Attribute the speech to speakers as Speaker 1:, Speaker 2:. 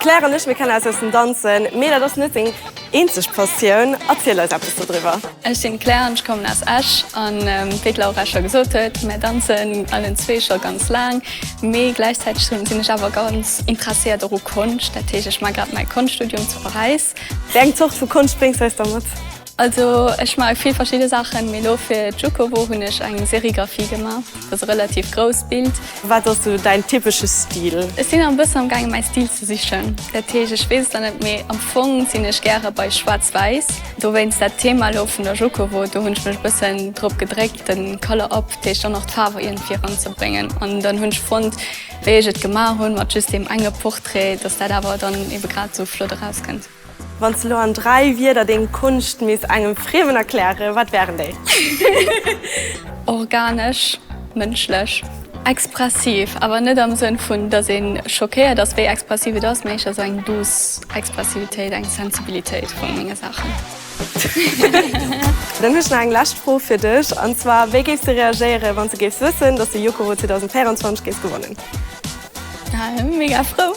Speaker 1: D'Claire an ech, mir kennen eis aus dem Danzen, mee dat ass net seng eenzeg Passioun. Erziel eis eppes dodriwwer.
Speaker 2: Ech sinn d'Claire an ech kommen aus Esch. An wéi d'Laura scho gesot huet, mär danzen allen zwee scho ganz laang. Mee gläichzäiteg sinn ech awer ganz interesséiert och u Konscht. Dat heescht, ech maache grad mäi Konschtstudium zu Paräis.
Speaker 1: Wéi eng Zort vu Konscht bréngs du eis da mat?
Speaker 2: Also ech maache vill verschidde Saachen, mee elo fir d'Jukowo hunn ech eng Serigraphie gemaach. Dat ass e relativ grousst Bild.
Speaker 1: Wat ass sou däin typesche Stil?
Speaker 2: Ech sinn nach e bëssen am gaange mäi Stil ze sichen. Dat heescht, ech weess et nach net, mee am Fong sinn ech gäre bei schwaarz-wäiss. Dowéinst dat Thema elo vun der Jukowo, do hunn ech mech e bëssen drop gedréckt, de Colour Up, dat heescht och nach d'Faarwer iergendwéi eranzebréngen. An dann hunn ech fonnt, wéi ech et gemaach hunn, mat just deem enge Portrait, dass dat awer dann ebe grad esou flott erauskënnt.
Speaker 1: Wann s de lo an 3 Wierder deng Konscht misst engem Friemen erklären, wat wären déi?
Speaker 2: Organesch, mënschlech, expressiv, awer net am Sënn vun, dass ee schockéiert ass, wéi expressiv et ass, mee éischter esou eng douce Expressivitéit, eng Sensibilitéit vu menge Saachen.
Speaker 1: Dann hunn ech nach eng lescht Fro fir dech, an zwar, Wéi géifs de reagéieren, wann s de géifs wëssen, dass de Yokowo 2024 géifs gewannen?
Speaker 2: Mega frou!